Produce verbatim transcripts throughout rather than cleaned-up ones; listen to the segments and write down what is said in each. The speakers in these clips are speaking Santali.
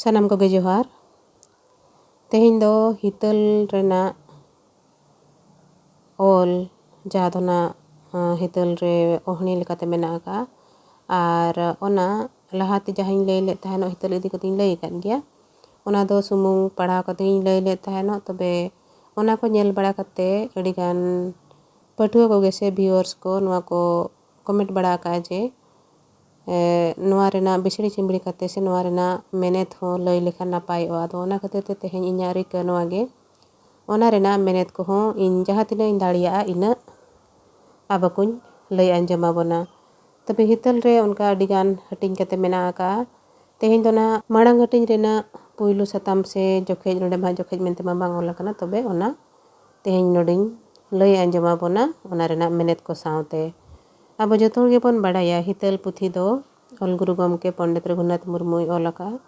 ᱥᱟᱱᱟᱢ ᱠᱚᱜᱮ ᱡᱚᱦᱟᱨ᱾ ᱛᱮᱦᱮᱧ ᱫᱚ ᱦᱤᱛᱟᱹᱞ ᱨᱮᱱᱟᱜ ᱚᱞ, ᱡᱟᱦᱟᱸ ᱫᱚ ᱱᱟᱜ, ᱟᱸ, ᱦᱤᱛᱟᱹᱞ ᱨᱮ ᱚᱦᱱᱤ ᱞᱮᱠᱟᱛᱮ ᱢᱮᱱᱟᱜ ᱟᱠᱟᱫᱼᱟ᱾ ᱟᱨ ᱚᱱᱟ ᱞᱟᱦᱟᱛᱮ ᱡᱟᱦᱟᱸᱧ ᱞᱟᱹᱭ ᱞᱮᱫ ᱛᱟᱦᱮᱱᱚᱜ, ᱦᱤᱛᱟᱹᱞ ᱤᱫᱤ ᱠᱟᱛᱮᱧ ᱞᱟᱹᱭ ᱟᱠᱟᱫ ᱜᱮᱭᱟ, ᱚᱱᱟ ᱫᱚ ᱥᱩᱢᱩᱝ ᱯᱟᱲᱦᱟᱣ ᱠᱟᱛᱮᱧ ᱞᱟᱹᱭ ᱞᱮᱫ ᱛᱟᱦᱮᱱᱚᱜ᱾ ᱛᱚᱵᱮ ᱚᱱᱟ ᱠᱚ ᱧᱮᱞ ᱵᱟᱲᱟ ᱠᱟᱛᱮ ᱟᱹᱰᱤᱜᱟᱱ ᱯᱟᱹᱴᱷᱩᱣᱟᱹ ᱠᱚᱜᱮ ᱥᱮ viewers ᱠᱚ ᱱᱚᱣᱟ ᱠᱚ comment ᱵᱟᱲᱟ ᱟᱠᱟᱫᱼᱟ ᱡᱮ, ᱮ, ᱱᱚᱣᱟ ᱨᱮᱱᱟᱜ ᱵᱤᱥᱲᱤ ᱪᱤᱢᱵᱲᱤ ᱠᱟᱛᱮ ᱥᱮ ᱱᱚᱣᱟ ᱨᱮᱱᱟᱜ ᱢᱮᱱᱮᱛ ᱦᱚᱸ ᱞᱟᱹᱭ ᱞᱮᱠᱷᱟᱱ ᱱᱟᱯᱟᱭᱚᱜᱼᱟ᱾ ᱟᱫᱚ ᱚᱱᱟ ᱠᱷᱟᱹᱛᱤᱨ ᱛᱮ ᱛᱮᱦᱮᱧ ᱤᱧᱟᱹᱜ ᱨᱤᱠᱟᱹ ᱱᱚᱣᱟ ᱜᱮ, ᱚᱱᱟ ᱨᱮᱱᱟᱜ ᱢᱮᱱᱮᱛ ᱠᱚᱦᱚᱸ ᱤᱧ ᱡᱟᱦᱟᱸ ᱛᱤᱱᱟᱹᱜ ᱤᱧ ᱫᱟᱲᱮᱭᱟᱜᱼᱟ, ᱤᱱᱟᱹᱜ ᱟᱵᱚ ᱠᱚᱧ ᱞᱟᱹᱭ ᱟᱸᱡᱚᱢ ᱟᱵᱚᱱᱟ᱾ ᱛᱚᱵᱮ ᱦᱤᱛᱟᱹᱞ ᱨᱮ ᱚᱱᱠᱟ ᱟᱹᱰᱤᱜᱟᱱ ᱦᱟᱹᱴᱤᱧ ᱠᱟᱛᱮ ᱢᱮᱱᱟᱜ ᱟᱠᱟᱫᱼᱟ᱾ ᱛᱮᱦᱮᱧ ᱫᱚ ᱱᱟᱦᱟᱜ ᱢᱟᱲᱟᱝ ᱦᱟᱹᱴᱤᱧ ᱨᱮᱱᱟᱜ ᱯᱩᱭᱞᱩ ᱥᱟᱛᱟᱢ ᱥᱮ ᱡᱚᱠᱷᱮᱡ, ᱱᱚᱰᱮ ᱢᱟ ᱡᱚᱠᱷᱮᱡ ᱢᱮᱱᱛᱮ ᱢᱟ ᱵᱟᱝ ᱚᱞ ᱟᱠᱟᱱᱟ, ᱛᱚᱵᱮ ᱚᱱᱟ ᱛᱮᱦᱮᱧ ᱱᱚᱰᱮᱧ ᱞᱟᱹᱭ ᱟᱸᱡᱚᱢ ᱟᱵᱚᱱᱟ, ᱚᱱᱟ ᱨᱮᱱᱟᱜ ᱢᱮᱱᱮᱛ ᱠᱚ ᱥᱟᱶᱛᱮ᱾ ᱟᱵᱚ ᱡᱚᱛᱚ ᱦᱚᱲ ᱜᱮᱵᱚᱱ ᱵᱟᱲᱟᱭᱟ, ᱦᱤᱛᱟᱹᱞ ᱯᱩᱛᱷᱤ ᱫᱚ ᱚᱞ ᱜᱩᱨᱩ ᱜᱚᱢᱠᱮ ᱯᱚᱱᱰᱤᱛ ᱨᱚᱜᱷᱩᱱᱟᱛᱷ ᱢᱩᱨᱢᱩᱭ ᱚᱞ ᱟᱠᱟᱫᱼᱟ᱾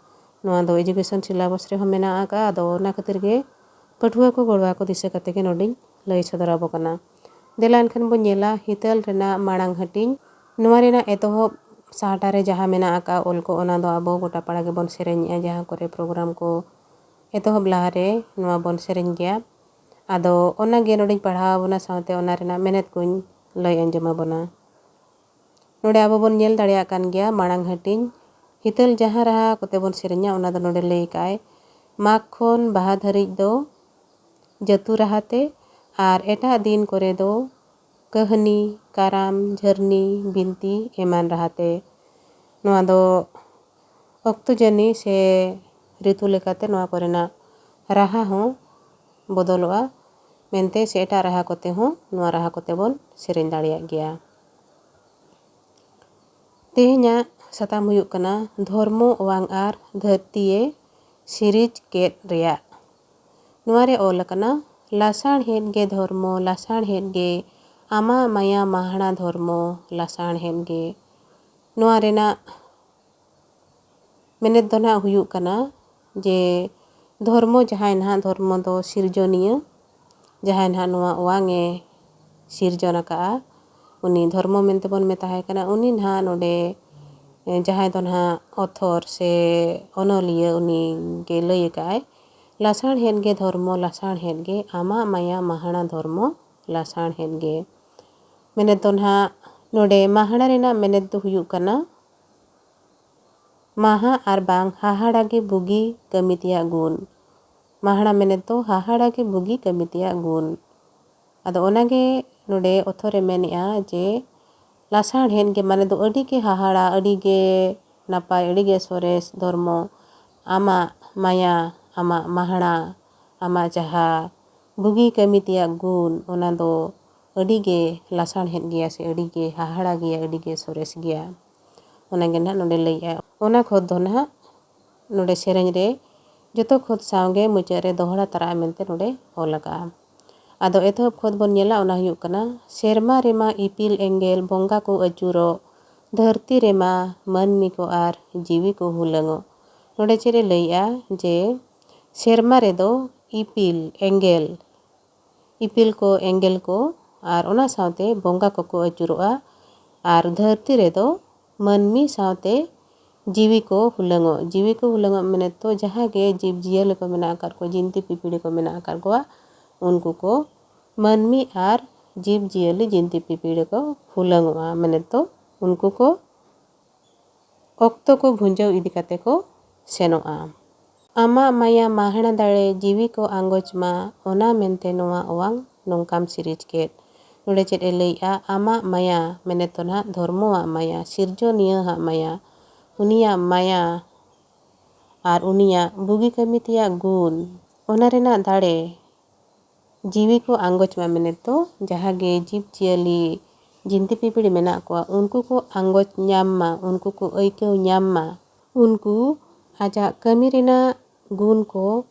ᱱᱚᱣᱟ ᱫᱚ education syllabus ᱨᱮᱦᱚᱸ ᱢᱮᱱᱟᱜ ᱟᱠᱟᱫᱼᱟ᱾ ᱟᱫᱚ ᱚᱱᱟ ᱠᱷᱟᱹᱛᱤᱨ ᱜᱮ ᱯᱟᱹᱴᱷᱩᱣᱟᱹ ᱠᱚ ᱜᱚᱲᱚᱣᱟ ᱠᱚ ᱫᱤᱥᱟᱹ ᱠᱟᱛᱮ ᱜᱮ ᱱᱚᱰᱮᱧ ᱞᱟᱹᱭ ᱥᱚᱫᱚᱨ ᱟᱵᱚ ᱠᱟᱱᱟ᱾ ᱫᱮᱞᱟ ᱮᱱᱠᱷᱟᱱ ᱵᱚᱱ ᱧᱮᱞᱟ ᱦᱤᱛᱟᱹᱞ ᱨᱮᱱᱟᱜ ᱢᱟᱲᱟᱝ ᱦᱟᱹᱴᱤᱧ᱾ ᱱᱚᱣᱟ ᱨᱮᱱᱟᱜ ᱮᱛᱚᱦᱚᱵ ᱥᱟᱦᱴᱟ ᱨᱮ ᱡᱟᱦᱟᱸ ᱢᱮᱱᱟᱜ ᱟᱠᱟᱫ ᱚᱞ ᱠᱚ, ᱚᱱᱟ ᱫᱚ ᱟᱵᱚ ᱜᱚᱴᱟ ᱯᱟᱲᱟ ᱜᱮᱵᱚᱱ ᱥᱮᱨᱮᱧᱮᱜᱼᱟ᱾ ᱡᱟᱦᱟᱸ ᱠᱚᱨᱮ program ᱠᱚ ᱮᱛᱚᱦᱚᱵ ᱞᱟᱦᱟᱨᱮ ᱱᱚᱣᱟ ᱵᱚᱱ ᱥᱮᱨᱮᱧ ᱜᱮᱭᱟ᱾ ᱟᱫᱚ ᱚᱱᱟᱜᱮ ᱱᱚᱰᱮᱧ ᱯᱟᱲᱦᱟᱣ ᱟᱵᱚᱱᱟ, ᱥᱟᱶᱛᱮ ᱚᱱᱟ ᱨᱮᱱᱟᱜ ᱢᱮᱱᱮᱛ ᱠᱚᱧ ᱞᱟᱹᱭ ᱟᱸᱡᱚᱢ ᱟᱵᱚᱱᱟ᱾ ᱱᱚᱰᱮ ᱟᱵᱚ ᱵᱚᱱ ᱧᱮᱞ ᱫᱟᱲᱮᱭᱟᱜ ᱠᱟᱱ ᱜᱮᱭᱟ, ᱢᱟᱲᱟᱝ ᱦᱟᱹᱴᱤᱧ ᱦᱤᱛᱟᱹᱞ ᱡᱟᱦᱟᱸ ᱨᱟᱦᱟ ᱠᱚᱛᱮ ᱵᱚᱱ ᱥᱮᱨᱮᱧᱟ, ᱚᱱᱟ ᱫᱚ ᱱᱚᱰᱮ ᱞᱟᱹᱭ ᱠᱟᱜᱼᱟᱭ, ᱢᱟᱜᱽ ᱠᱷᱚᱱ ᱵᱟᱦᱟ ᱫᱷᱟᱹᱨᱤᱡ ᱫᱚ ᱡᱟᱹᱛᱩ ᱨᱟᱦᱟᱛᱮ ᱟᱨ ᱮᱴᱟᱜ ᱫᱤᱱ ᱠᱚᱨᱮ ᱫᱚ ᱠᱟᱹᱦᱱᱤ, ᱠᱟᱨᱟᱢ, ᱡᱷᱟᱹᱨᱱᱤ, ᱵᱤᱱᱛᱤ ᱮᱢᱟᱱ ᱨᱟᱦᱟᱛᱮ᱾ ᱱᱚᱣᱟ ᱫᱚ ᱚᱠᱛᱚ ᱡᱟᱹᱱᱤ ᱥᱮ ᱨᱤᱛᱩ ᱞᱮᱠᱟᱛᱮ ᱱᱚᱣᱟ ᱠᱚᱨᱮᱱᱟᱜ ᱨᱟᱦᱟ ᱦᱚᱸ ᱵᱚᱫᱚᱞᱚᱜᱼᱟ ᱢᱮᱱᱛᱮ, ᱥᱮ ᱮᱴᱟᱜ ᱨᱟᱦᱟ ᱠᱚᱛᱮ ᱦᱚᱸ ᱱᱚᱣᱟ ᱨᱟᱦᱟ ᱠᱚᱛᱮ ᱵᱚᱱ ᱥᱮᱨᱮᱧ ᱫᱟᱲᱮᱭᱟᱜ ᱜᱮᱭᱟ᱾ ᱛᱮᱦᱮᱧᱟᱜ ᱥᱟᱛᱟᱢ ᱦᱩᱭᱩᱜ ᱠᱟᱱᱟ ᱫᱷᱚᱨᱢᱚ ᱚᱣᱟᱝ ᱟᱨ ᱫᱷᱟᱹᱨᱛᱤᱭᱮ ᱥᱤᱨᱤᱡᱽ ᱠᱮᱫ ᱨᱮᱭᱟᱜ᱾ ᱱᱚᱣᱟ ᱨᱮ ᱚᱞ ᱟᱠᱟᱱᱟ, ᱞᱟᱥᱟᱬᱦᱮᱫ ᱜᱮ ᱫᱷᱚᱨᱢᱚ, ᱞᱟᱥᱟᱬᱦᱮᱫ ᱜᱮ ᱟᱢᱟᱜ ᱢᱟᱭᱟ ᱢᱟᱦᱟᱲᱟ ᱫᱷᱚᱨᱢᱚ, ᱞᱟᱥᱟᱬᱦᱮᱫ ᱜᱮ᱾ ᱱᱚᱣᱟ ᱨᱮᱱᱟᱜ ᱢᱮᱱᱮᱛ ᱫᱚ ᱱᱟᱦᱟᱜ ᱦᱩᱭᱩᱜ ᱠᱟᱱᱟ ᱡᱮ ᱫᱷᱚᱨᱢᱚ, ᱡᱟᱦᱟᱸᱭ ᱱᱟᱦᱟᱜ ᱫᱷᱚᱨᱢᱚ ᱫᱚ ᱥᱤᱨᱡᱚᱱᱤᱭᱟᱹ, ᱡᱟᱦᱟᱸᱭ ᱱᱟᱦᱟᱜ ᱱᱚᱣᱟ ᱚᱣᱟᱝ ᱮ ᱥᱤᱨᱡᱚᱱ ᱟᱠᱟᱫᱼᱟ, ᱩᱱᱤ ᱫᱷᱚᱨᱢᱚ ᱢᱮᱱᱛᱮ ᱵᱚᱱ ᱢᱮᱛᱟᱭ ᱠᱟᱱᱟ᱾ ᱩᱱᱤ ᱱᱟᱦᱟᱜ ᱱᱚᱰᱮ ᱡᱟᱦᱟᱸᱭ ᱫᱚ ᱱᱟᱦᱟᱜ ᱚᱛᱷᱚᱨ ᱥᱮ ᱚᱱᱚᱞᱤᱭᱟᱹ, ᱩᱱᱤ ᱜᱮ ᱞᱟᱹᱭ ᱟᱠᱟᱫᱼᱟᱭ, "ᱞᱟᱥᱟᱬᱦᱮᱫ ᱜᱮ ᱫᱷᱚᱨᱢᱚ ᱞᱟᱥᱟᱬᱦᱮᱫ ᱜᱮ, ᱟᱢᱟᱜ ᱢᱟᱭᱟ ᱢᱟᱦᱟᱬᱟ ᱫᱷᱚᱨᱢᱚ ᱞᱟᱥᱟᱬᱦᱮᱫ ᱜᱮ᱾" ᱢᱮᱱᱮᱫ ᱫᱚ ᱱᱟᱦᱟᱜ ᱱᱚᱰᱮ ᱢᱟᱦᱟᱬᱟ ᱨᱮᱱᱟᱜ ᱢᱮᱱᱮᱫ ᱫᱚ ᱦᱩᱭᱩᱜ ᱠᱟᱱᱟ ᱢᱟᱦᱟ ᱟᱨ ᱵᱟᱝ ᱦᱟᱦᱟᱲᱟ ᱜᱮ ᱵᱩᱜᱤ ᱠᱟᱹᱢᱤ ᱛᱮᱭᱟᱜ ᱜᱩᱱ᱾ ᱢᱟᱦᱟᱬᱟ ᱢᱮᱱᱮᱫ ᱫᱚ ᱦᱟᱦᱟᱲᱟ ᱜᱮ ᱵᱩᱜᱤ ᱠᱟᱹᱢᱤ ᱛᱮᱭᱟᱜ ᱜᱩᱱ᱾ ᱟᱫᱚ ᱚᱱᱟᱜᱮ ᱱᱚᱰᱮ ᱚᱛᱷᱚᱨ ᱮ ᱢᱮᱱᱮᱫᱼᱟ ᱡᱮ ᱞᱟᱥᱟᱬᱦᱮᱫ ᱜᱮ, ᱢᱟᱱᱮ ᱫᱚ ᱟᱹᱰᱤ ᱜᱮ ᱦᱟᱦᱟᱲᱟ, ᱟᱹᱰᱤ ᱜᱮ ᱱᱟᱯᱟᱭ, ᱟᱹᱰᱤ ᱜᱮ ᱥᱚᱨᱮᱥ ᱫᱷᱚᱨᱢᱚ, ᱟᱢᱟᱜ ᱢᱟᱭᱟ, ᱟᱢᱟᱜ ᱢᱟᱦᱟᱬᱟ, ᱟᱢᱟᱜ ᱡᱟᱦᱟᱸ ᱵᱩᱜᱤ ᱠᱟᱹᱢᱤ ᱛᱮᱭᱟᱜ ᱜᱩᱱ, ᱚᱱᱟ ᱫᱚ ᱟᱹᱰᱤ ᱜᱮ ᱞᱟᱥᱟᱬᱦᱮᱫ ᱜᱮᱭᱟ ᱥᱮ ᱟᱹᱰᱤ ᱜᱮ ᱦᱟᱦᱟᱲᱟ ᱜᱮᱭᱟ, ᱟᱹᱰᱤ ᱜᱮ ᱥᱚᱨᱮᱥ ᱜᱮᱭᱟ᱾ ᱚᱱᱟ ᱜᱮ ᱱᱟᱦᱟᱜ ᱱᱚᱰᱮ ᱞᱟᱹᱭᱮᱜᱼᱟ᱾ ᱚᱱᱟ ᱠᱷᱚᱛ ᱫᱚ ᱱᱟᱦᱟᱜ ᱱᱚᱰᱮ ᱥᱮᱨᱮᱧ ᱨᱮ ᱡᱚᱛᱚ ᱠᱷᱚᱛ ᱥᱟᱶᱜᱮ ᱢᱩᱪᱟᱹᱫ ᱨᱮ ᱫᱚᱦᱲᱟ ᱛᱟᱨᱟᱜᱼᱟ ᱢᱮᱱᱛᱮ ᱱᱚᱰᱮ ᱚᱞ ᱟᱠᱟᱜᱼᱟ᱾ ᱟᱫᱚ ᱮᱛᱚᱦᱚᱵ ᱠᱷᱚᱛ ᱵᱚᱱ ᱧᱮᱞᱟ, ᱚᱱᱟ ᱦᱩᱭᱩᱜ ᱠᱟᱱᱟ, "ᱥᱮᱨᱢᱟ ᱨᱮᱢᱟ ᱤᱯᱤᱞ ᱮᱸᱜᱮᱞ ᱵᱚᱸᱜᱟ ᱠᱚ ᱟᱹᱪᱩᱨᱚᱜ, ᱫᱷᱟᱹᱨᱛᱤ ᱨᱮᱢᱟ ᱢᱟᱹᱱᱢᱤ ᱠᱚ ᱟᱨ ᱡᱤᱣᱤ ᱠᱚ ᱦᱩᱞᱟᱹᱝᱚᱜ᱾" ᱱᱚᱰᱮ ᱪᱮᱫ ᱮ ᱞᱟᱹᱭᱮᱜᱼᱟ ᱡᱮ ᱥᱮᱨᱢᱟ ᱨᱮᱫᱚ ᱤᱯᱤᱞ ᱮᱸᱜᱮᱞ, ᱤᱯᱤᱞ ᱠᱚ ᱮᱸᱜᱮᱞ ᱠᱚ ᱟᱨ ᱚᱱᱟ ᱥᱟᱶᱛᱮ ᱵᱚᱸᱜᱟ ᱠᱚᱠᱚ ᱟᱹᱪᱩᱨᱚᱜᱼᱟ, ᱟᱨ ᱫᱷᱟᱹᱨᱛᱤ ᱨᱮᱫᱚ ᱢᱟᱹᱱᱢᱤ ᱥᱟᱶᱛᱮ ᱡᱤᱣᱤ ᱠᱚ ᱦᱩᱞᱟᱹᱝᱚᱜ᱾ ᱡᱤᱣᱤ ᱠᱚ ᱦᱩᱞᱟᱹᱝᱚᱜ ᱢᱮᱱᱮᱫ ᱫᱚ ᱡᱟᱦᱟᱸ ᱜᱮ ᱡᱤᱵᱽ ᱡᱤᱭᱟᱹᱞᱤ ᱠᱚ ᱢᱮᱱᱟᱜ ᱟᱠᱟᱫ ᱠᱚᱣᱟ, ᱡᱤᱱᱛᱤ ᱯᱤᱯᱤᱲᱤ ᱠᱚ ᱢᱮᱱᱟᱜ ᱟᱠᱟᱫ ᱠᱚᱣᱟ, ᱩᱱᱠᱩ ᱠᱚ ᱢᱟᱹᱱᱢᱤ ᱟᱨ ᱡᱤᱵᱽ ᱡᱤᱭᱟᱹᱞᱤ ᱡᱤᱱᱛᱤ ᱯᱤᱯᱤᱲᱤ ᱠᱚ ᱦᱩᱞᱟᱹᱝᱚᱜᱼᱟ, ᱢᱮᱱᱮᱫ ᱫᱚ ᱩᱱᱠᱩ ᱠᱚ ᱚᱠᱛᱚ ᱠᱚ ᱵᱷᱩᱸᱡᱟᱹᱣ ᱤᱫᱤ ᱠᱟᱛᱮ ᱠᱚ ᱥᱮᱱᱚᱜᱼᱟ᱾ ᱟᱢᱟᱜ ᱢᱟᱭᱟ ᱢᱟᱦᱟᱬᱟ ᱫᱟᱲᱮ ᱡᱤᱣᱤ ᱠᱚ ᱟᱸᱜᱚᱪ ᱢᱟ, ᱚᱱᱟ ᱢᱮᱱᱛᱮ ᱱᱚᱣᱟ ᱚᱣᱟᱝ ᱱᱚᱝᱠᱟᱢ ᱥᱤᱨᱤᱡᱽ ᱠᱮᱫ᱾ ᱱᱚᱰᱮ ᱪᱮᱫ ᱮ ᱞᱟᱹᱭᱮᱜᱼᱟ? ᱟᱢᱟᱜ ᱢᱟᱭᱟ, ᱢᱮᱱᱮᱫ ᱫᱚ ᱱᱟᱦᱟᱜ ᱫᱷᱚᱨᱢᱚᱣᱟᱜ ᱢᱟᱭᱟ, ᱥᱤᱨᱡᱚᱱᱤᱭᱟᱹ ᱦᱟᱜ ᱢᱟᱭᱟ, ᱩᱱᱤᱭᱟᱜ ᱢᱟᱭᱟ ᱟᱨ ᱩᱱᱤᱭᱟᱜ ᱵᱩᱜᱤ ᱠᱟᱹᱢᱤ ᱛᱮᱭᱟᱜ ᱜᱩᱱ, ᱚᱱᱟ ᱨᱮᱱᱟᱜ ᱫᱟᱲᱮ, ᱡᱤᱣᱤ ᱠᱚ ᱟᱸᱜᱚᱪ ᱢᱟ, ᱢᱮᱱᱮᱫ ᱫᱚ ᱡᱟᱦᱟᱸ ᱜᱮ ᱡᱤᱵᱽ ᱡᱤᱭᱟᱹᱞᱤ, ᱡᱤᱱᱛᱤ ᱯᱤᱯᱤᱲᱤ ᱢᱮᱱᱟᱜ ᱠᱚᱣᱟ, ᱩᱱᱠᱩ ᱠᱚ ᱟᱸᱜᱚᱪ ᱧᱟᱢ ᱢᱟ, ᱩᱱᱠᱩ ᱠᱚ ᱟᱹᱭᱠᱟᱹᱣ ᱧᱟᱢ ᱢᱟ, ᱩᱱᱠᱩ ᱟᱡᱟᱜ ᱠᱟᱹᱢᱤ ᱨᱮᱱᱟᱜ ᱜᱩᱱ ᱠᱚ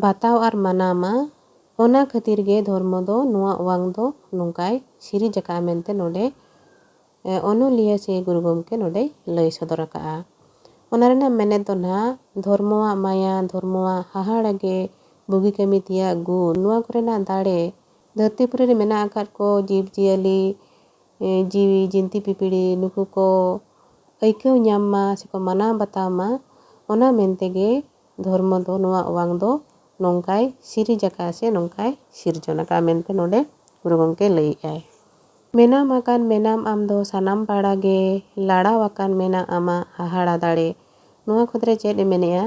ᱵᱟᱛᱟᱣ ᱟᱨ ᱢᱟᱱᱟᱣ ᱢᱟ᱾ ᱚᱱᱟ ᱠᱷᱟᱹᱛᱤᱨ ᱜᱮ ᱫᱷᱚᱨᱢᱚ ᱫᱚ ᱱᱚᱣᱟ ᱚᱣᱟᱝ ᱫᱚ ᱱᱚᱝᱠᱟᱭ ᱥᱤᱨᱤᱡᱽ ᱟᱠᱟᱫᱼᱟ ᱢᱮᱱᱛᱮ ᱱᱚᱰᱮ ᱮ, ᱚᱱᱚᱞᱤᱭᱟᱹ ᱥᱮ ᱜᱩᱨᱩ ᱜᱚᱢᱠᱮ ᱱᱚᱰᱮᱭ ᱞᱟᱹᱭ ᱥᱚᱫᱚᱨ ᱟᱠᱟᱫᱼᱟ᱾ ᱚᱱᱟ ᱨᱮᱱᱟᱜ ᱢᱮᱱᱮᱫ ᱫᱚ ᱱᱟᱦᱟᱜ ᱫᱷᱚᱨᱢᱚᱣᱟᱜ ᱢᱟᱭᱟ, ᱫᱷᱚᱨᱢᱚᱣᱟᱜ ᱦᱟᱦᱟᱲᱟ ᱜᱮ ᱵᱩᱜᱤ ᱠᱟᱹᱢᱤ ᱛᱮᱭᱟᱜ ᱜᱩᱱ, ᱱᱚᱣᱟ ᱠᱚᱨᱮᱱᱟᱜ ᱫᱟᱲᱮ, ᱫᱷᱟᱹᱨᱛᱤ ᱯᱩᱨᱤ ᱨᱮ ᱢᱮᱱᱟᱜ ᱟᱠᱟᱫ ᱠᱚ ᱡᱤᱵᱽ ᱡᱤᱭᱟᱹᱞᱤ, ᱮ, ᱡᱤᱣᱤ, ᱡᱤᱱᱛᱤ ᱯᱤᱯᱤᱲᱤ, ᱱᱩᱠᱩ ᱠᱚ ᱟᱹᱭᱠᱟᱹᱣ ᱧᱟᱢ ᱢᱟ ᱥᱮᱠᱚ ᱢᱟᱱᱟᱣ ᱵᱟᱛᱟᱣ ᱢᱟ, ᱚᱱᱟ ᱢᱮᱱᱛᱮ ᱜᱮ ᱫᱷᱚᱨᱢᱚ ᱫᱚ ᱱᱚᱣᱟ ᱚᱣᱟᱝ ᱫᱚ ᱱᱚᱝᱠᱟᱭ ᱥᱤᱨᱤᱡᱽ ᱟᱠᱟᱫᱼᱟ ᱥᱮ ᱱᱚᱝᱠᱟᱭ ᱥᱤᱨᱡᱚᱱ ᱟᱠᱟᱫᱼᱟ ᱢᱮᱱᱛᱮ ᱱᱚᱰᱮ ᱜᱩᱨᱩ ᱜᱚᱢᱠᱮ ᱞᱟᱹᱭᱮᱫᱼᱟᱭ᱾ ᱢᱮᱱᱟᱢ ᱟᱠᱟᱱ ᱢᱮᱱᱟᱢ ᱟᱢ ᱫᱚ ᱥᱟᱱᱟᱢ ᱯᱟᱲᱟ ᱜᱮ, ᱞᱟᱲᱟᱣ ᱟᱠᱟᱱ ᱢᱮᱱᱟᱜ ᱟᱢᱟᱜ ᱦᱟᱦᱟᱲᱟ ᱫᱟᱲᱮ᱾ ᱱᱚᱣᱟ ᱠᱷᱚᱸᱫᱽᱨᱮ ᱪᱮᱫ ᱮ ᱢᱮᱱᱮᱜᱼᱟ?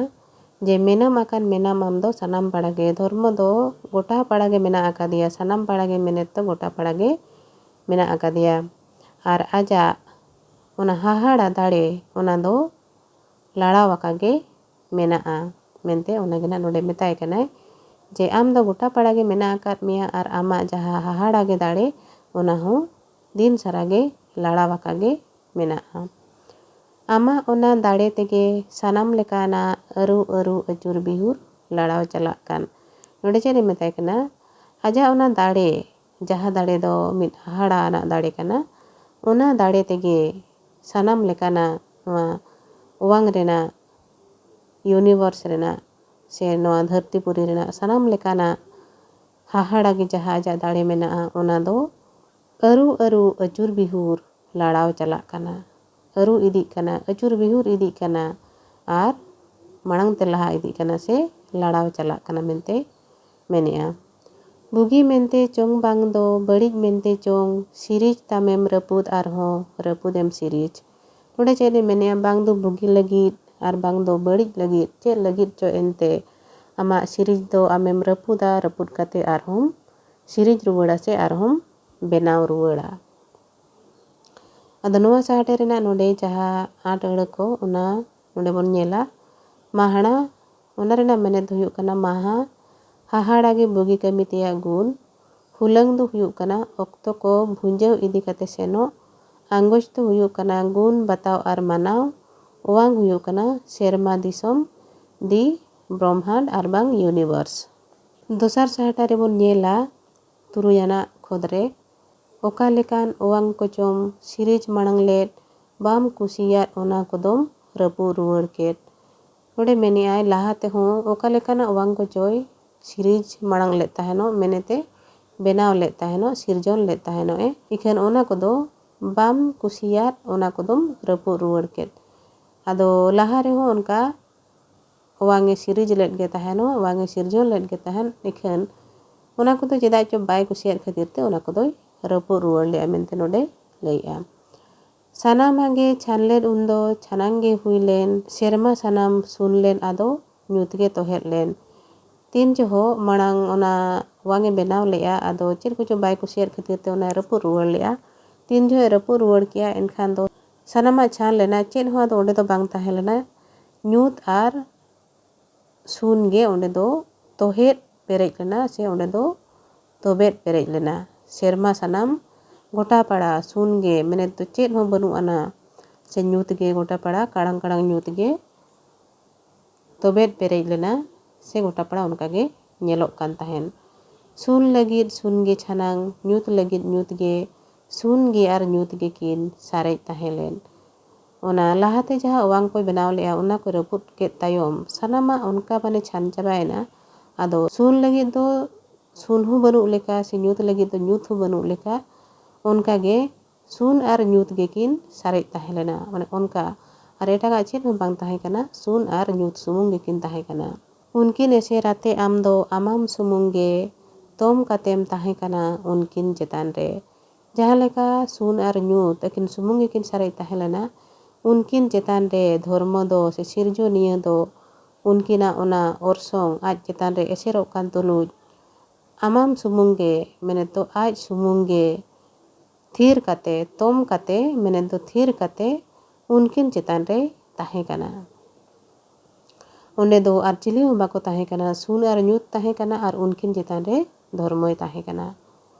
ᱡᱮ ᱢᱮᱱᱟᱢ ᱟᱠᱟᱱ ᱢᱮᱱᱟᱢ ᱟᱢ ᱫᱚ ᱥᱟᱱᱟᱢ ᱯᱟᱲᱟ ᱜᱮ, ᱫᱷᱚᱨᱢᱚ ᱫᱚ ᱜᱚᱴᱟ ᱯᱟᱲᱟ ᱜᱮ ᱢᱮᱱᱟᱜ ᱟᱠᱟᱫᱮᱭᱟ, ᱥᱟᱱᱟᱢ ᱯᱟᱲᱟ ᱜᱮ ᱢᱮᱱᱮᱫ ᱫᱚ ᱜᱚᱴᱟ ᱯᱟᱲᱟ ᱜᱮ ᱢᱮᱱᱟᱜ ᱟᱠᱟᱫᱮᱭᱟ᱾ ᱟᱨ ᱟᱡᱟᱜ ᱚᱱᱟ ᱦᱟᱦᱟᱲᱟ ᱫᱟᱲᱮ, ᱚᱱᱟ ᱫᱚ ᱞᱟᱲᱟᱣ ᱟᱠᱟ ᱜᱮ ᱢᱮᱱᱟᱜᱼᱟ ᱢᱮᱱᱛᱮ ᱚᱱᱟ ᱜᱮ ᱱᱟᱜ ᱱᱚᱰᱮ ᱢᱮᱛᱟᱭ ᱠᱟᱱᱟᱭ ᱡᱮ ᱟᱢ ᱫᱚ ᱜᱚᱴᱟ ᱯᱟᱲᱟ ᱜᱮ ᱢᱮᱱᱟᱜ ᱟᱠᱟᱫ ᱢᱮᱭᱟ ᱟᱨ ᱟᱢᱟᱜ ᱡᱟᱦᱟᱸ ᱦᱟᱦᱟᱲᱟ ᱜᱮ ᱫᱟᱲᱮ, ᱚᱱᱟ ᱦᱚᱸ ᱫᱤᱱ ᱥᱟᱨᱟ ᱜᱮ ᱞᱟᱲᱟᱣ ᱟᱠᱟ ᱜᱮ ᱢᱮᱱᱟᱜᱼᱟ᱾ ᱟᱢᱟᱜ ᱚᱱᱟ ᱫᱟᱲᱮ ᱛᱮᱜᱮ ᱥᱟᱱᱟᱢ ᱞᱮᱠᱟᱱᱟᱜ ᱟᱹᱨᱩ ᱟᱹᱨᱩ ᱟᱹᱪᱩᱨ ᱵᱤᱦᱩᱨ ᱞᱟᱲᱟᱣ ᱪᱟᱞᱟᱜ ᱠᱟᱱ᱾ ᱱᱚᱰᱮ ᱪᱮᱫ ᱮ ᱢᱮᱛᱟᱭ ᱠᱟᱱᱟ? ᱟᱡᱟᱜ ᱚᱱᱟ ᱫᱟᱲᱮ, ᱡᱟᱦᱟᱸ ᱫᱟᱲᱮ ᱫᱚ ᱢᱤᱫ ᱦᱟᱦᱟᱲᱟ ᱟᱱᱟᱜ ᱫᱟᱲᱮ ᱠᱟᱱᱟ, ᱚᱱᱟ ᱫᱟᱲᱮ ᱛᱮᱜᱮ ᱥᱟᱱᱟᱢ ᱞᱮᱠᱟᱱᱟᱜ ᱱᱚᱣᱟ ᱚᱣᱟᱝ ᱨᱮᱱᱟᱜ, ᱤᱭᱩᱱᱤᱵᱷᱟᱨᱥ ᱨᱮᱱᱟᱜ ᱥᱮ ᱱᱚᱣᱟ ᱫᱷᱟᱹᱨᱛᱤ ᱯᱩᱨᱤ ᱨᱮᱱᱟᱜ ᱥᱟᱱᱟᱢ ᱞᱮᱠᱟᱱᱟᱜ ᱦᱟᱦᱟᱲᱟ ᱜᱮ ᱡᱟᱦᱟᱸ ᱟᱡᱟᱜ ᱫᱟᱲᱮ ᱢᱮᱱᱟᱜᱼᱟ, ᱚᱱᱟ ᱫᱚ ᱟᱹᱨᱩ ᱟᱹᱨᱩ ᱟᱹᱪᱩᱨ ᱵᱤᱦᱩᱨ ᱞᱟᱲᱟᱣ ᱪᱟᱞᱟᱜ ᱠᱟᱱᱟ, ᱟᱹᱨᱩ ᱤᱫᱤᱜ ᱠᱟᱱᱟ, ᱟᱹᱪᱩᱨ ᱵᱤᱦᱩᱨ ᱤᱫᱤᱜ ᱠᱟᱱᱟ ᱟᱨ ᱢᱟᱲᱟᱝ ᱛᱮ ᱞᱟᱦᱟ ᱤᱫᱤᱜ ᱠᱟᱱᱟ ᱥᱮ ᱞᱟᱲᱟᱣ ᱪᱟᱞᱟᱜ ᱠᱟᱱᱟ ᱢᱮᱱᱛᱮ ᱢᱮᱱᱮᱜᱼᱟ᱾ ᱵᱩᱜᱤ ᱢᱮᱱᱛᱮ ᱪᱚᱝ ᱵᱟᱝ ᱫᱚ ᱵᱟᱹᱲᱤᱡ ᱢᱮᱱᱛᱮ ᱪᱚᱝ, ᱥᱤᱨᱤᱡᱽ ᱛᱟᱢᱮᱢ ᱨᱟᱹᱯᱩᱫ ᱟᱨᱦᱚᱸ ᱨᱟᱹᱯᱩᱫᱮᱢ ᱥᱤᱨᱤᱡᱽ᱾ ᱱᱚᱰᱮ ᱪᱮᱫ ᱮ ᱢᱮᱱᱮᱜᱼᱟ? ᱵᱟᱝ ᱫᱚ ᱵᱩᱜᱤ ᱞᱟᱹᱜᱤᱫ ᱟᱨ ᱵᱟᱝ ᱫᱚ ᱵᱟᱹᱲᱤᱡ ᱞᱟᱹᱜᱤᱫ, ᱪᱮᱫ ᱞᱟᱹᱜᱤᱫ ᱪᱚ ᱮᱱᱛᱮ ᱟᱢᱟᱜ ᱥᱤᱨᱤᱡᱽ ᱫᱚ ᱟᱢᱮᱢ ᱨᱟᱹᱯᱩᱫᱟ, ᱨᱟᱹᱯᱩᱫ ᱠᱟᱛᱮ ᱟᱨᱦᱚᱸᱢ ᱥᱤᱨᱤᱡᱽ ᱨᱩᱣᱟᱹᱲᱟ ᱥᱮ ᱟᱨᱦᱚᱸᱢ ᱵᱮᱱᱟᱣ ᱨᱩᱣᱟᱹᱲᱟ᱾ ᱟᱫᱚ ᱱᱚᱣᱟ ᱥᱟᱦᱟᱴᱮ ᱨᱮᱱᱟᱜ ᱱᱚᱰᱮ ᱡᱟᱦᱟᱸ ᱟᱴ ᱟᱹᱲᱟᱹ ᱠᱚ, ᱚᱱᱟ ᱱᱚᱰᱮ ᱵᱚᱱ ᱧᱮᱞᱟ᱾ ᱢᱟᱦᱟᱲᱟ, ᱚᱱᱟ ᱨᱮᱱᱟᱜ ᱢᱮᱱᱮᱛ ᱫᱚ ᱦᱩᱭᱩᱜ ᱠᱟᱱᱟ ᱢᱟᱦᱟ, ᱦᱟᱦᱟᱲᱟ ᱜᱮ ᱵᱩᱜᱤ ᱠᱟᱹᱢᱤ ᱛᱮᱭᱟᱜ ᱜᱩᱱ᱾ ᱦᱩᱞᱟᱹᱝ ᱫᱚ ᱦᱩᱭᱩᱜ ᱠᱟᱱᱟ ᱚᱠᱛᱚ ᱠᱚ ᱵᱷᱩᱸᱡᱟᱹᱣ ᱤᱫᱤ ᱠᱟᱛᱮ ᱥᱮᱱᱚᱜ᱾ ᱟᱸᱜᱚᱪ ᱫᱚ ᱦᱩᱭᱩᱜ ᱠᱟᱱᱟ ᱜᱩᱱ ᱵᱟᱛᱟᱣ ᱟᱨ ᱢᱟᱱᱟᱣ᱾ ᱚᱣᱟᱝ ᱦᱩᱭᱩᱜ ᱠᱟᱱᱟ ᱥᱮᱨᱢᱟ ᱫᱤᱥᱚᱢ, ᱫᱤ ᱵᱨᱚᱦᱢᱟᱸᱰ ᱟᱨ ᱵᱟᱝ ᱤᱭᱩᱱᱤᱵᱷᱟᱨᱥ᱾ ᱫᱚᱥᱟᱨ ᱥᱟᱦᱴᱟ ᱨᱮᱵᱚᱱ ᱧᱮᱞᱟ ᱛᱩᱨᱩᱭ ᱟᱱᱟᱜ ᱠᱷᱚᱸᱫᱽᱨᱮ, ᱚᱠᱟ ᱞᱮᱠᱟᱱ ᱚᱣᱟᱝ ᱠᱚᱪᱚᱢ ᱥᱤᱨᱤᱡᱽ ᱢᱟᱲᱟᱝ ᱞᱮᱫ, ᱵᱟᱢ ᱠᱩᱥᱤᱭᱟᱫ ᱚᱱᱟ ᱠᱚᱫᱚᱢ ᱨᱟᱹᱯᱩᱫ ᱨᱩᱣᱟᱹᱲ ᱠᱮᱫ᱾ ᱱᱚᱰᱮ ᱢᱮᱱᱮᱜᱼᱟᱭ, ᱞᱟᱦᱟ ᱛᱮᱦᱚᱸ ᱚᱠᱟ ᱞᱮᱠᱟᱱᱟᱜ ᱚᱣᱟᱝ ᱠᱚᱪᱚᱭ ᱥᱤᱨᱤᱡᱽ ᱢᱟᱲᱟᱝ ᱞᱮᱫ ᱛᱟᱦᱮᱱᱚᱜ, ᱢᱮᱱᱮᱛᱮ ᱵᱮᱱᱟᱣ ᱞᱮᱫ ᱛᱟᱦᱮᱱᱚᱜ, ᱥᱤᱨᱡᱚᱱ ᱞᱮᱫ ᱛᱟᱦᱮᱱᱚᱜ ᱮ, ᱤᱠᱷᱟᱹᱱ ᱚᱱᱟ ᱠᱚᱫᱚ ᱵᱟᱢ ᱠᱩᱥᱤᱭᱟᱫ ᱚᱱᱟ ᱠᱚᱫᱚᱢ ᱨᱟᱹᱯᱩᱫ ᱨᱩᱣᱟᱹᱲ ᱠᱮᱫ᱾ ᱟᱫᱚ ᱞᱟᱦᱟ ᱨᱮᱦᱚᱸ ᱚᱱᱠᱟ ᱚᱣᱟᱝ ᱮ ᱥᱤᱨᱤᱡᱽ ᱞᱮᱫ ᱜᱮ ᱛᱟᱦᱮᱱᱚᱜ, ᱚᱣᱟᱝ ᱮ ᱥᱤᱨᱡᱚᱱ ᱞᱮᱫ ᱜᱮ ᱛᱟᱦᱮᱱ, ᱤᱠᱷᱟᱹᱱ ᱚᱱᱟ ᱠᱚᱫᱚ ᱪᱮᱫᱟᱜ ᱪᱚ ᱵᱟᱭ ᱠᱩᱥᱤᱭᱟᱫ ᱠᱷᱟᱹᱛᱤᱨ ᱛᱮ ᱚᱱᱟ ᱠᱚᱫᱚᱭ ᱨᱟᱹᱯᱩᱫ ᱨᱩᱣᱟᱹᱲ ᱞᱮᱫᱼᱟ ᱢᱮᱱᱛᱮ ᱱᱚᱰᱮ ᱞᱟᱹᱭᱮᱜᱼᱟ᱾ ᱥᱟᱱᱟᱢᱟᱜ ᱜᱮ ᱪᱷᱟᱱ ᱞᱮᱫ ᱩᱱᱫᱚ ᱪᱷᱟᱱᱟᱝ ᱜᱮ ᱦᱩᱭ ᱞᱮᱱ, ᱥᱮᱨᱢᱟ ᱥᱟᱱᱟᱢ ᱥᱩᱱ ᱞᱮᱱ ᱟᱫᱚ ᱧᱩᱛ ᱜᱮ ᱛᱚᱦᱮᱫ ᱞᱮᱱ᱾ ᱛᱤᱱ ᱡᱚᱦᱚᱜ ᱢᱟᱲᱟᱝ ᱚᱱᱟ ᱚᱣᱟᱝ ᱮ ᱵᱮᱱᱟᱣ ᱞᱮᱫᱼᱟ, ᱟᱫᱚ ᱪᱮᱫ ᱠᱚᱪᱚ ᱵᱟᱭ ᱠᱩᱥᱤᱭᱟᱫ ᱠᱷᱟᱹᱛᱤᱨ ᱛᱮ ᱚᱱᱟᱭ ᱨᱟᱹᱯᱩᱫ ᱨᱩᱣᱟᱹᱲ ᱞᱮᱫᱼᱟ᱾ ᱛᱤᱱ ᱡᱚᱦᱚᱜ ᱮ ᱨᱟᱹᱯᱩᱫ ᱨᱩᱣᱟᱹᱲ ᱠᱮᱜᱼᱟ, ᱮᱱᱠᱷᱟᱱ ᱫᱚ ᱥᱟᱱᱟᱢᱟᱜ ᱪᱷᱟᱱ ᱞᱮᱱᱟ, ᱪᱮᱫ ᱦᱚᱸ ᱟᱫᱚ ᱚᱸᱰᱮ ᱫᱚ ᱵᱟᱝ ᱛᱟᱦᱮᱸ ᱞᱮᱱᱟ᱾ ᱧᱩᱛ ᱟᱨ ᱥᱩᱱ ᱜᱮ ᱚᱸᱰᱮ ᱫᱚ ᱛᱚᱦᱮᱫ ᱯᱮᱨᱮᱡ ᱞᱮᱱᱟ, ᱥᱮ ᱚᱸᱰᱮ ᱫᱚ ᱛᱚᱵᱮᱫ ᱯᱮᱨᱮᱡ ᱞᱮᱱᱟ᱾ ᱥᱮᱨᱢᱟ ᱥᱟᱱᱟᱢ ᱜᱚᱴᱟ ᱯᱟᱲᱟ ᱥᱩᱱ ᱜᱮ, ᱢᱮᱱᱮᱫ ᱫᱚ ᱪᱮᱫ ᱦᱚᱸ ᱵᱟᱹᱱᱩᱜ ᱟᱱᱟ, ᱥᱮ ᱧᱩᱛ ᱜᱮ ᱜᱚᱴᱟ ᱯᱟᱲᱟ, ᱠᱟᱲᱟᱝ ᱠᱟᱲᱟᱝ ᱧᱩᱛ ᱜᱮ ᱛᱚᱵᱮᱫ ᱯᱮᱨᱮᱡ ᱞᱮᱱᱟ, ᱥᱮ ᱜᱚᱴᱟ ᱯᱟᱲᱟ ᱚᱱᱠᱟ ᱜᱮ ᱧᱮᱞᱚᱜ ᱠᱟᱱ ᱛᱟᱦᱮᱸᱱ᱾ ᱥᱩᱱ ᱞᱟᱹᱜᱤᱫ ᱥᱩᱱ ᱜᱮ ᱪᱷᱟᱱᱟᱝ, ᱧᱩᱛ ᱞᱟᱹᱜᱤᱫ ᱧᱩᱛ ᱜᱮ, ᱥᱩᱱ ᱜᱮ ᱟᱨ ᱧᱩᱛ ᱜᱮ ᱠᱤᱱ ᱥᱟᱨᱮᱡ ᱛᱟᱦᱮᱸ ᱞᱮᱱ᱾ ᱚᱱᱟ ᱞᱟᱦᱟᱛᱮ ᱡᱟᱦᱟᱸ ᱚᱣᱟᱝ ᱠᱚᱭ ᱵᱮᱱᱟᱣ ᱞᱮᱫᱼᱟ, ᱚᱱᱟ ᱠᱚ ᱨᱟᱹᱯᱩᱫ ᱠᱮᱫ ᱛᱟᱭᱚᱢ ᱥᱟᱱᱟᱢᱟᱜ ᱚᱱᱠᱟ ᱢᱟᱱᱮ ᱪᱷᱟᱱ ᱪᱟᱵᱟᱭᱮᱱᱟ᱾ ᱟᱫᱚ ᱥᱩᱱ ᱞᱟᱹᱜᱤᱫ ᱫᱚ ᱥᱩᱱ ᱦᱚᱸ ᱵᱟᱹᱱᱩᱜ ᱞᱮᱠᱟ, ᱥᱮ ᱧᱩᱛ ᱞᱟᱹᱜᱤᱫ ᱫᱚ ᱧᱩᱛ ᱦᱚᱸ ᱵᱟᱹᱱᱩᱜ ᱞᱮᱠᱟ, ᱚᱱᱠᱟ ᱜᱮ ᱥᱩᱱ ᱟᱨ ᱧᱩᱛ ᱜᱮᱠᱤᱱ ᱥᱟᱨᱮᱡ ᱛᱟᱦᱮᱸ ᱞᱮᱱᱟ, ᱢᱟᱱᱮ ᱚᱱᱠᱟ᱾ ᱟᱨ ᱮᱴᱟᱜᱟᱜ ᱪᱮᱫ ᱦᱚᱸ ᱵᱟᱝ ᱛᱟᱦᱮᱸ ᱠᱟᱱᱟ, ᱥᱩᱱ ᱟᱨ ᱧᱩᱛ ᱥᱩᱢᱩᱝ ᱜᱮᱠᱤᱱ ᱛᱟᱦᱮᱸ ᱠᱟᱱᱟ᱾ ᱩᱱᱠᱤᱱ ᱮᱥᱮᱨ ᱟᱛᱮ ᱟᱢ ᱫᱚ ᱟᱢᱟᱢ ᱥᱩᱢᱩᱝ ᱜᱮ ᱛᱚᱢ ᱠᱟᱛᱮᱢ ᱛᱟᱦᱮᱸ ᱠᱟᱱᱟ ᱩᱱᱠᱤᱱ ᱪᱮᱛᱟᱱ ᱨᱮ᱾ ᱡᱟᱦᱟᱸ ᱞᱮᱠᱟ ᱥᱩᱱ ᱟᱨ ᱧᱩᱛ ᱟᱹᱠᱤᱱ ᱥᱩᱢᱩᱝ ᱜᱮᱠᱤᱱ ᱥᱟᱨᱮᱡ ᱛᱟᱦᱮᱸ ᱞᱮᱱᱟ, ᱩᱱᱠᱤᱱ ᱪᱮᱛᱟᱱ ᱨᱮ ᱫᱷᱚᱨᱢᱚ ᱫᱚ ᱥᱮ ᱥᱤᱨᱡᱚᱱᱤᱭᱟᱹ ᱫᱚ ᱩᱱᱠᱤᱱᱟᱜ ᱚᱱᱟ ᱚᱨᱥᱚᱝ ᱟᱡ ᱪᱮᱛᱟᱱ ᱨᱮ ᱮᱥᱮᱨᱚᱜ ᱠᱟᱱ ᱛᱩᱞᱩᱡ, ᱟᱢᱟᱢ ᱥᱩᱢᱩᱝ ᱜᱮ, ᱢᱮᱱᱮᱫ ᱫᱚ ᱟᱡ ᱥᱩᱢᱩᱝ ᱜᱮ, ᱛᱷᱤᱨ ᱠᱟᱛᱮ, ᱛᱚᱢ ᱠᱟᱛᱮ, ᱢᱮᱱᱮᱫ ᱫᱚ ᱛᱷᱤᱨ ᱠᱟᱛᱮ ᱩᱱᱠᱤᱱ ᱪᱮᱛᱟᱱ ᱨᱮᱭ ᱛᱟᱦᱮᱸ ᱠᱟᱱᱟ᱾ ᱚᱸᱰᱮ ᱫᱚ ᱟᱨ ᱪᱤᱞᱤ ᱦᱚᱸ ᱵᱟᱠᱚ ᱛᱟᱦᱮᱸ ᱠᱟᱱᱟ, ᱥᱩᱱ ᱟᱨ ᱧᱩᱛ ᱛᱟᱦᱮᱸ ᱠᱟᱱᱟ ᱟᱨ ᱩᱱᱠᱤᱱ ᱪᱮᱛᱟᱱ ᱨᱮ ᱫᱷᱚᱨᱢᱚᱭ ᱛᱟᱦᱮᱸ ᱠᱟᱱᱟ᱾